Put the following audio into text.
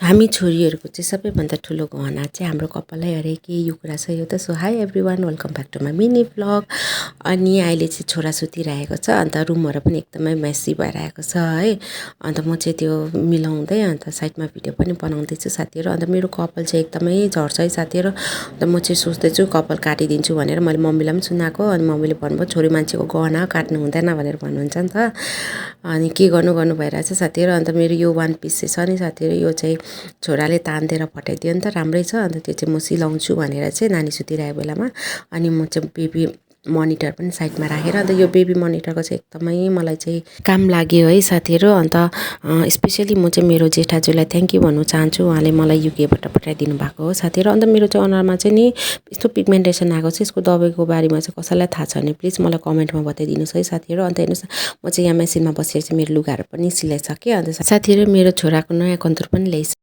हामी छोरीहरूको चाहिँ सबैभन्दा ठुलो गहना चाहिँ हाम्रो कपालै अरे के यो कुरा छ यो त। So hi everyone, welcome back to my mini blog. अनि अहिले चाहिँ छोरा सुतिरहेको छ, अन्त रुमहरू पनि एकदमै मेसी भइरहेको छ है। अन्त म चाहिँ त्यो मिलाउँदै अन्त साइडमा भिडियो पनि बनाउँदैछु साथीहरू। अन्त मेरो कपाल चाहिँ एकदमै झर्छ है साथीहरू। अन्त म चाहिँ सोच्दैछु कपाल काटिदिन्छु भनेर, मैले मम्मीलाई पनि सुनाएको। अनि मम्मीले भन्नुभयो छोरी मान्छेको गहना काट्नु हुँदैन भनेर भन्नुहुन्छ नि त। अनि के गर्नु भइरहेछ साथीहरू। अन्त मेरो यो वान पिस चाहिँ छ नि साथीहरू, यो चाहिँ छोराले तानिदिएर पठाइदियो नि त, राम्रै छ। अन्त त्यो चाहिँ म सिलाउँछु भनेर चाहिँ नानी सुतिरहेको बेलामा। अनि म चाहिँ बेबी मोनिटर पनि साइडमा राखेर, अन्त यो बेबी मोनिटरको चाहिँ एकदमै मलाई चाहिँ काम लाग्यो है साथीहरू। अन्त स्पेसली म चाहिँ मेरो जेठाजुलाई थ्याङ्क यू भन्नु चाहन्छु, उहाँले मलाई युकेबाट पठाइदिनु भएको हो साथीहरू। अन्त मेरो चाहिँ अनुहारमा चाहिँ नि यस्तो पिगमेन्टेसन आएको छ, यसको दबाईको बारेमा चाहिँ कसैलाई थाहा छ भने प्लिज मलाई कमेन्टमा बताइदिनुहोस् है साथीहरू। अन्त हेर्नुहोस् म चाहिँ यहाँ मेसिनमा बसेर चाहिँ मेरो लुगाहरू पनि सिलाइसकेँ। अन्त साथीहरू मेरो छोराको नयाँ कन्तुर पनि ल्याइसकेँ।